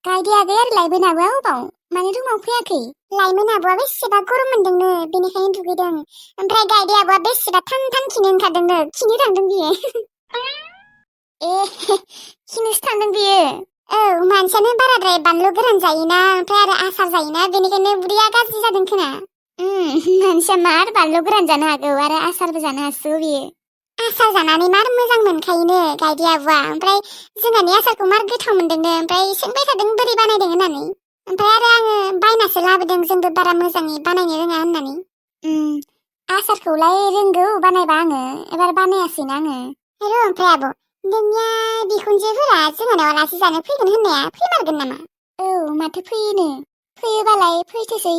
गायदेयाखै आरो लायमोनाबो अबाव माने रुमाव फैयाखै लायमोनाबोआ बेसेबा गरम मोनदोंनो बेनिखायनो दुगैदों ओमफ्राय गायदेयाबोआ बेसेबा थान खिनो ओंखारदोंनो खिनो थांदों बियो ए खिनोसो थांदों बियो औ मानसियानो बाराद्राय बानलु गोरान जायोना ओमफ्राय आरो आसार जायोना बेनिखायनो उदैया गाज्रि जादों खोना मानसिया मार बानलु गोरान जानो हागौ आरो आसारबो जानो हासिगौ बियो आसार जानानै मार मोजां मोनखायोनो गायदेयाबोआ ओमफ्राय जोंहानि आसारखौ मार गोथाव मोनदोंनो ओमफ्राय सोंबाय थादों बोरै बानायदों होननानै ओमफ्राय आरो आङो बायनासो लाबोदों जोंबो बारा मोजाङै बानायनो रोङा होननानै आसारखौलाय रोंगौ बानायबा आङो एबार बानायासैना आङो र' ओमफ्राय आब' नोंनिया बिखुनजोफोरा जोंहानाव आलासि जानो फैगोन होननाया फैमारगोन नामा औ माथो फैयोनो फैयोबालाय फैथोसै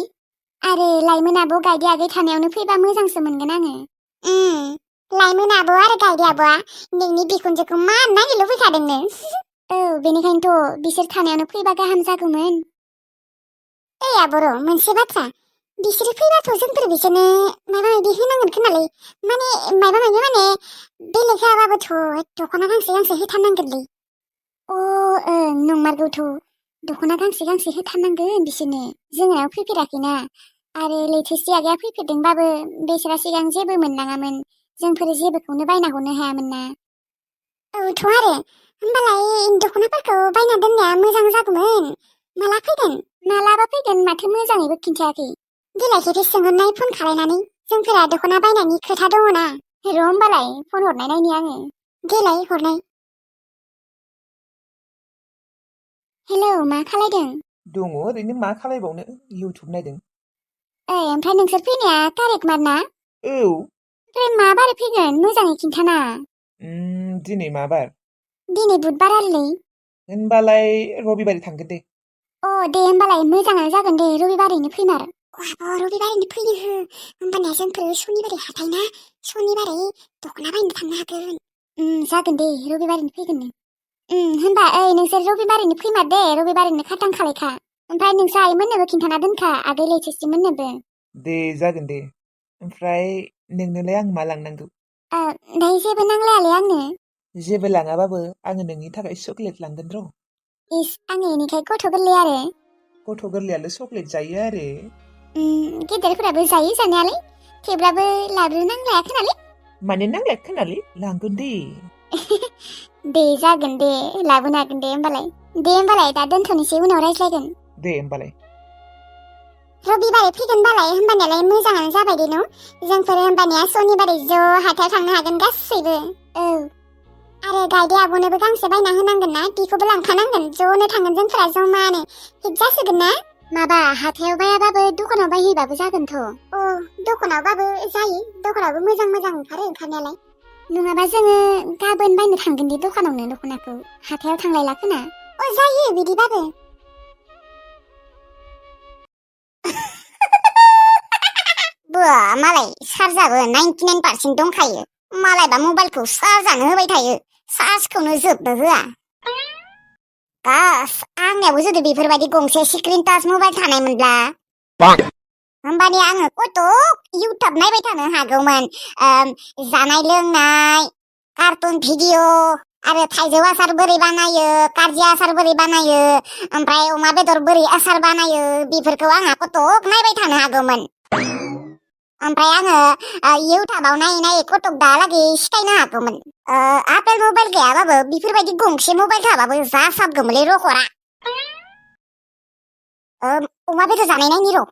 आरो लायमोन आब' गायदे आगै थानायावनो फैबा मोजांसो मोनगोन आङो लायमोन आब' आरो गायदे आब'आ नोंनि बिखुनजोखौ मा नायनो लुबैखादोंनो औ बेनिखायनोथ' बिसोर थानायावनो फैबा गाहाम जागौमोन आब' र' मोनसे बाथ्रा बिसोरो फैबाथ' जोंफोर बिसोरनो माबा माबि होनांगोन खोनालै माने माबा माबि माने बेलेग होआबाबोथ' दख'ना गांसे होथारनांगोनलै ओं नंमारगौथ' दख'ना गांसे होथारनांगोन बिसोरनो जोंनाव फैफेराखैना आरो लैथोसि आगैया फैफेरदोंबाबो बेसोरा सिगां जेबो मोननाङामोन जोंफोर जेबोखौनो बायना हरनो हायामोन ना औथ' आरो होमबालाय दख'नाफोरखौ बायना दोननाया मोजां जागौमोन माला फैगोन मालाबा फैगोन माथो मोजाङैबो खिन्थायाखै देलाय खेबसे सोंहरनाय फन खालायनानै जोंफोरा दख'ना बायनायनि खोथा दङना र' होमबालाय फन हरनाय नायनि आङो देलाय हरनाय हेलौ मा खालायदों दङ ओरैनो मा खालायबावनो इउटुब नायदों ओमफ्राय नोंसोर फैनाया कारेक्टमार ना औ ओमफ्राय मा बारै फैगोन मोजाङै खिन्थाना दिनै मा बार दिनै बुधबार आरोलै होनबालाय रबिबारै थांगोन दे दे होमबालाय मोजाङानो जागोन दे रबिबारैनो फैमार आब' रबिबारैनो फैनो हो होमबानिया जोंफोर सनिबारै हाथाय ना सनिबारै दख'ना बायनो थांनो हागोन जागोन दे रबिबारैनो फैगोन नों होनबा नोंसोर रबिबारैनो फैमार दे रबिबारैनो खाथां खालायखा ओमफ्राय नोंसोर आइमोननोबो खिन्थाना दोनखा आगै लैथोसिमोननोबो दे जागोन दे ओमफ्राय नोंनोलाय आं मा लांनांगौ दायो जेबो नांलायालै आंनो जेबो लाङाबाबो आङो नोंनि थाखाय चकलेट लांगोन र' इस आङो इनिखाय गथ' गोरलै आरो गथ' गोरलैयाल' चकलेट जायो आरो गेदेरफोराबो जायो जानायालाय थेवब्लाबो लाग्रोनांलाया खोनालै माने नांलाया खोनालै लांगोन दे दे जागोन दे लाबोनो हागोन दे होमबालाय दा दोनथ'नोसै उनाव रायज्लायगोन दे होमबालाय रबिबारै फैगोनबालाय होमबानियालाय मोजाङानो जाबाय दे न' जोंफोर होमबानिया सनिबारै ज' हाथायाव थांनो हागोन गासैबो औ आरो गायदे आब'नोबो गांसे बायना होनांगोन ना बिखौबो लांफानांगोन ज'नो थांगोन जोंफोरा जमानो हिट जासिगोन ना माबा हाथायाव बायाबाबो दखानाव बायहैबाबो जागोनथ' दखानावबाबो जायो दखानावबो मोजां ओंखारो ओंखारनायालाय नङाबा जोङो गाबोन बायनो थांगोन दे दखानावनो दख'नाखौ हाथायाव थांलायला खोना जायो बिदिबाबो मालाय चार्जाबो 99% दंखायो मालायबा मबाइलखौ चार्जानो होबाय थायो चार्जखौनो जोबनो होआ बास आंनियावबो जुदि बेफोरबायदि गंसे स्क्रिन टाच मबाइल थानायमोनब्ला होमबानि आङो कत' इउटुब नायबाय थानो हागौमोन जानाय लोंनाय कार्टुन भिडिअ आरो थाइजौ आसार बोरै बानायो कारजि आसार बोरै बानायो ओमफ्राय अमा बेदर बोरै आसार बानायो बेफोरखौ आंहा कत' नायबाय थानो हागौमोन ओमफ्राय आङो इउटुबाव नायै कतक दालागै सिखायनो हागौमोन आपेल मबाइल गैयाबाबो बेफोरबायदि गंसे मबाइल थाबाबो जासाबगौमोनलै रखरा अमा बेदर जानाय नायनि र'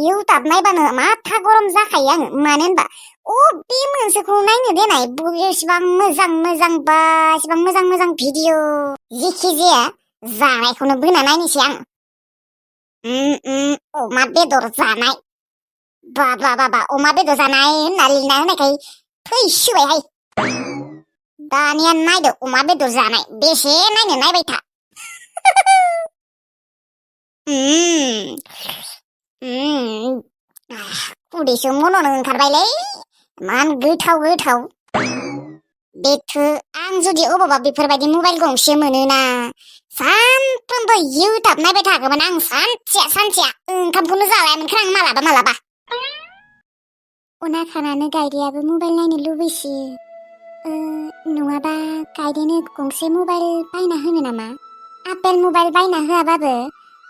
इउटुब नायबानो माथा गरम जाखायो आङो मानो होनबा बे मोनसेखौ नायनो देनाय एसेबां मोजां भिडिअ जेखि जाया जानायखौनो बोना नायनोसै आं अमा बेदर जानाय बा अमा बेदर जानाय होनना लिरना होनायखाय थैसोबायहाय दानिया नायदो अमा बेदर जानाय बेसे नायनो नायबाय था उदैसो मन'नो ओंखारबायलै मान गोथाव बेथो आं जुदि अबावबा बेफोरबायदि मबाइल गंसे मोनोना सानफ्रोमबो इउटुब नायबाय थागौमोन आं सानसेया ओंखामखौनो जालायामोन खोना आं मालाबा अना खानानो गायदेयाबो मबाइल नायनो लुबैसो नङाबा गायदेनो गंसे मबाइल बायना होनो नामा? आपेल मबाइल बायना होआबाबो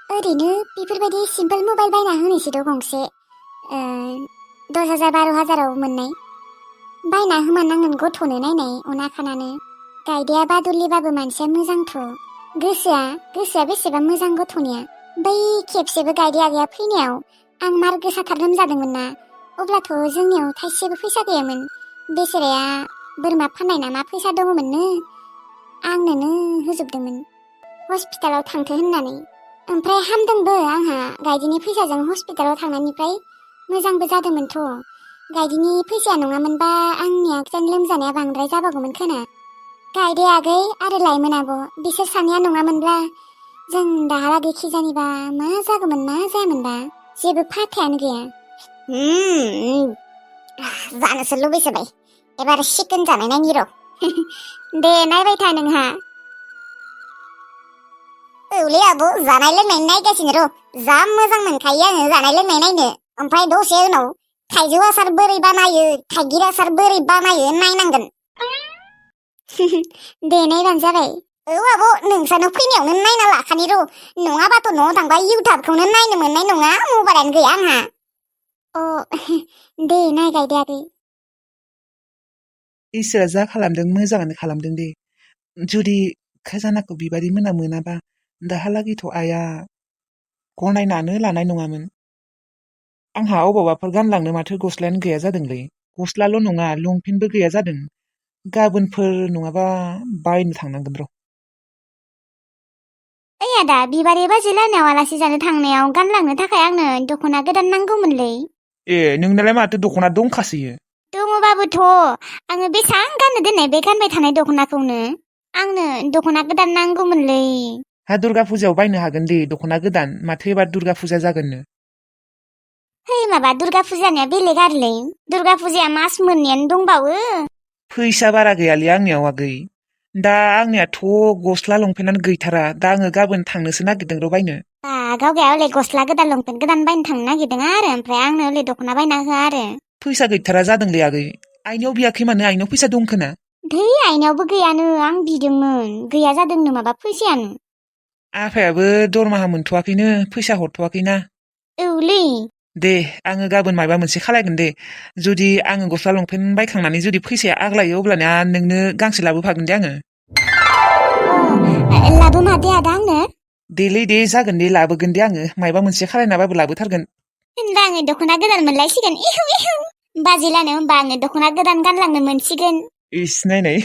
ओरैनो बेफोरबायदि सिम्पोल मबाइल बायना होनोसैद' गंसे 10,000 12,000आव मोननाय बायना होमारनांगोन गथ'नो नायनाय अनाखानानो। गायदेया बादुलिबाबो मानसिया मोजांथ'। गोसोआ बेसेबा मोजां गथ'निया। बै खेबसेबो गायदे आगैया फैनायाव आं मार गोसाथार लोमजादोंमोन ना, अब्लाथ' जोंनियाव थाइसेबो फैसा गैयामोन। बेसेराया बोरमा फाननाय नामा फैसा दङमोननो, आंनोनो होजोबदोंमोन हस्पिटालाव थांथो होननानै। ओमफ्राय हामदोंबो आंहा गायदेनि फैसाजों हस्पिटालाव थांनायनिफ्राय मोजांबो जादोंमोनथ'। गायदेनि फैसाया नङामोनबा आंनिया गोदान लोमजानाया बांद्राय जाबावगौमोन खोना। गायदे आगै आरो लाइमोन आब' बिसोर सानैया नङामोनब्ला जों दाहालागै खिजानिबा मा जागौमोन मा जायामोनबा जेबो फाथायानो गैया। जानोसो लुबैसोबाय, एबार चिकेन जानाय नायनि र'। दे नायबाय था नोंहा। औलै आब' जानाय लोंनाय नायगासिनो र'। जा मोजां मोनखायो आङो जानाय लोंनाय नायनो। ओमफ्राय दसे उनाव थाइजौ आसार बोरै बानायो, थाइगिर आसार बोरै बानायो नायनांगोन। दे नायबानो जाबाय। औ आब' नोंसानाव फैनायावनो नायना लाखानि र', नङाबाथ' न'आव थांबा इउटाबखौनो नायनो मोननाय नङा, मबाइलानो गैया आंहा। दे नाय गायदे आगै। इसोरा जा खालामदों मोजाङानो खालामदों दे। जुदि खाजानाखौ बिबारि मोना मोनाबा दाहालागैथ' आइया गनायनानो लानाय नङामोन। आंहा अबावबाफोर गानलांनो माथो गस्लायानो गैया जादोंलै। गस्लाल' नङा लंपेन्टबो गैया जादों। गाबोनफोर नङाबा बायनो थांनांगोन र'। ओइ आदा बिबारि बाजै लाहानाव आलासि जानो थांनायाव गानलांनो थाखाय आंनो दख'ना गोदान नांगौमोनलै। ए नोंनालाय माथो दख'ना दंखासोयो? दङबाबोथ' आङो बेसां गाननो दोननाय बे गानबाय थानाय दख'नाखौनो। आंनो दख'ना गोदान नांगौमोनलै। हा दुर्गा फुजायाव बायनो हागोन दे दख'ना गोदान, माथो एबार दुर्गा फुजा जागोननो। है माबा दुर्गा फुजानिया बेलेग आरोलै, दुर्गा फुजाया मास मोननैयानो दंबावो। फैसा बारा गैयालै आंनियाव आगै। दा आंनियाथ' गस्ला लंपेन्टानो गैथारा। दा आङो गाबोन थांनोसो नागिरदों र' बायनो। गावगाया हले गस्ला गोदान लंपेन्ट गोदान बायनो थांनो नागिरदों आरो ओमफ्राय आंनो हले दख'ना बायना होआ आरो। फैसा गैथारा जादोंलै आगै। आइनियाव बियाखै मानो, आइनियाव फैसा दंखोना। धै आइनावबो गैयानो, आं बिदोंमोन गैया जादोंनो माबा फैसायानो। आफायाबो दरमाहा मोनथ'वाखैनो, फैसा हरथ'वाखैना। औलै। दे आङो गाबोन माबा मोनसे खालायगोन दे। जुदि आङो गस्ला लंपेन्ट बायखांनानै जुदि फैसाया आग्लायो अब्लाना नोंनो गांसे लाबोफागोन दे आङो। लाबोमारदे आदा आंनो। देलै दे जागोन दे लाबोगोन दे आङो, मायबा मोनसे खालायनाबाबो लाबोथारगोन। होनबा आङो दख'ना गोदान मोनलायसिगोन। इहु इहु बाजै लाहानाव होनबा आङो दख'ना गोदान गानलांनो मोनसिगोन। इस नायनाय।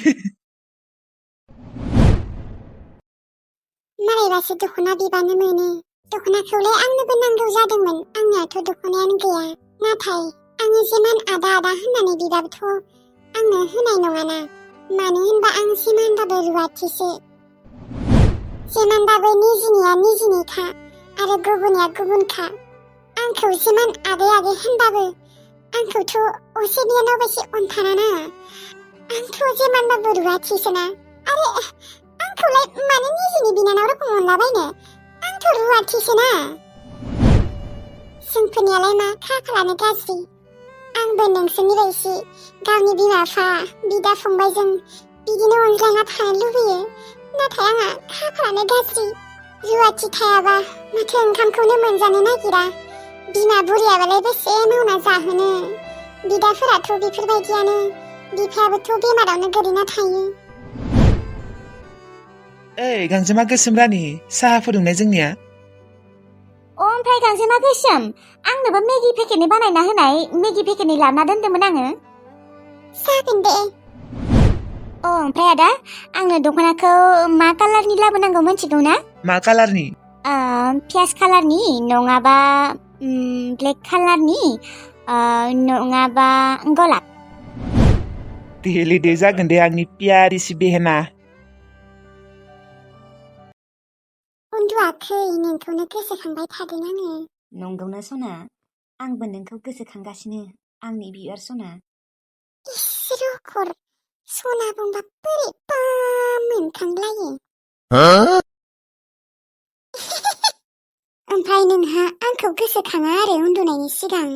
मालायबासो दख'ना बिबानो मोनो। दख'नाखौलाय आंनोबो नांगौ जादोंमोन, आंनियाथ' दख'नायानो गैया। नाथाय आङो जेमान आदा आदा होननानै बिबाबोथ' आंनो होनाय नङाना। मानो होनबा आं जेमानबाबो रुवाथिसो। जेमानबाबो निजिनिया निजिनिखा आरो गुबुननिया गुबुनखा। आंखौ जेमान आगै आगै होनबाबो आंखौथ' असे बिनानाव बायदि अनथाराना। आंथ' जेमानबाबो रुवाथिसोना। आरो आंखौलाय मानो निजिनि बिनानाव रखम अनलाबायनो, आंथ' रुवाथिसोना। जोंफोरनियालाय मा खाफालानो गाज्रि। आंबो नोंसोरनि बायदि गावनि बिमा बिफा बिदा फंबायजों बिदिनो अनज्लायना थानो लुबैयो। नाथाय आंहा खाफालानो गाज्रि। रुवाथि थायाबा माथो ओंखामखौनो मोनजानो नागिरा। बिमा बुरियाबालाय बेसे मावना जाहोनो। बिदाफोराथ' बेफोरबायदियानो, बिफायाबोथ' बेमारावनो गोलैना थायो। ओइ गांजेमा गोसोम रानि, साहा फुदुंनाय जोंनिया। ओमफ्राय गांजेमा गोसोम, आंनोबो मेगि पेकेटनि बानायना होनाय, मेगि पेकेटनि लाबोना दोनदोंमोन आङो। जागोन दे। ओमफ्राय आदा आंनो दख'नाखौ मा कालारनि लाबोनांगौ मिथिगौ ना? मा कालारनि? पियाज कालारनि नङाबा ब्लेक कालारनि नङाबा गलाब। देलै दे जागोन दे आंनि पियारिसि बेहेना। उन्दुवाखै, नोंखौनो गोसोखांबाय थादों आङो। नंगौना सना, आंबो नोंखौ गोसोखांगासिनो, आंनि बिबार सना। इसोर सना बुंबा बोरैबा मोनखांलायो। ओमफ्राय नोंहा आंखौ गोसोखाङा आरो उन्दुनायनि सिगां?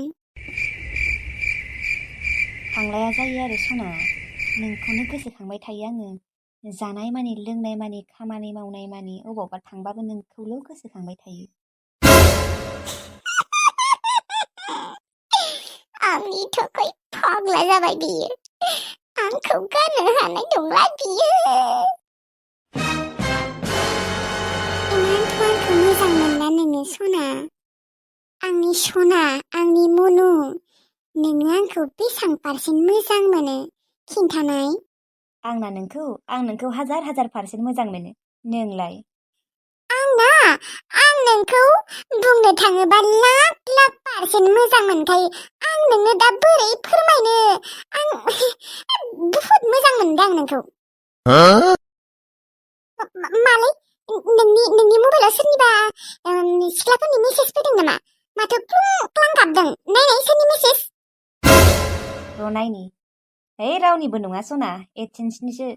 खांलाया जायो आरो सना, नोंखौनो गोसोखांबाय थायो आङो जानाय मानि लोंनाय मानि खामानि मावनाय मानि अबावबा थांबाबो नोंखौल' गोसोखांबाय थायो आंनि थाखाय फाग्ला जाबाय बियो आंखौ गारनो हानाय नंला बियो इमानथ' आंखौ मोजां मोनला नोङो सना आंनि सना आंनि मनु नोङो आंखौ बेसां पारसेन्ट मोजां मोनो खिन्थानाय आं नोंखौ हाजार% मोजां मोनो नोंलाय आंना आं नोंखौ बुंनो थाङोबा लाख पारसेन्ट मोजां मोनखायो आं नोंनो दा बोरै फोरमायनो आं बुहुत मोजां मोनदों आं नोंखौ मालै नोंनि मबाइलाव सोरनिबा सिख्लाफोरनि मेसेज फैदों नामा माथो क्लुं क्लां गाबदों नायनाय सोरनि मेसेज र' नायनि रावनिबो नङा सना एडसेन्सनिसो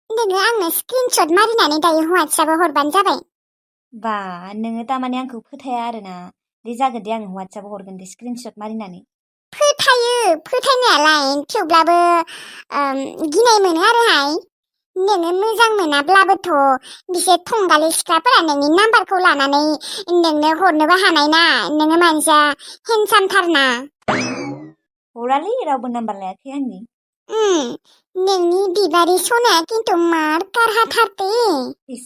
नोङो आंनो स्क्रिनशट मारिनानै दायो WhatsAppआव हरबानो जाबाय बा नोङो तारमाने आंखौ फोथाया आरोना दे जागोन दे आं WhatsAppआव हरगोन दे स्क्रिनशट मारिनानै फोथायनायालाय थेवब्लाबो गिनाय मोनो आरोहाय नोङो मोजां मोनाब्लाबोथ' बिसोर थंगालि सिख्लाफोरा नोंनि नाम्बारखौ लानानै नोंनो हरनोबो हानाय ना नोङो मानसिया हेन्डसामथारना हरालै रावबो नाम्बार लायाखै आंनि नोंनि बिबारि सनाया खिन्थु मार कारहाथारदे इस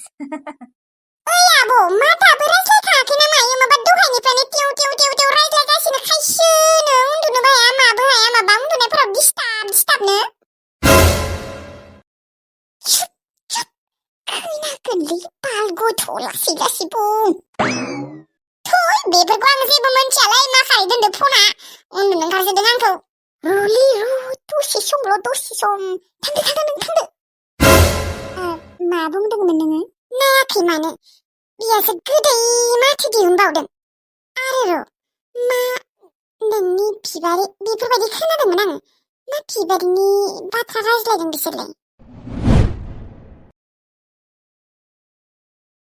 ओइ आब' मा दाबो रायज्लायखायाखै ना मायो माबा दहायनिफ्रायनो टेव रायज्लायगासिनो खायसो नों उन्दुनोबो हाया माबो हाया माबा उन्दुनायफोराव दिस्टार्बनो खोनागोनलै बाल गथ' लासै बुं थै बेफोरखौ आं जेबो मोनथियालाय मा खारै दोनदो फना उन्दुनो ओंखारसोदों आंखौ रुलि दसे सम थांदो नों थांदो मा बुंदोंमोन नोङो नायाखै मानो बियासो गोदै माथो दिहुनबावदों आरो मा नोंनि बिबारि बेफोरबायदि खोनादोंमोन आं मा बिबारिनि बाथ्रा रायज्लायदों बिसोरलाय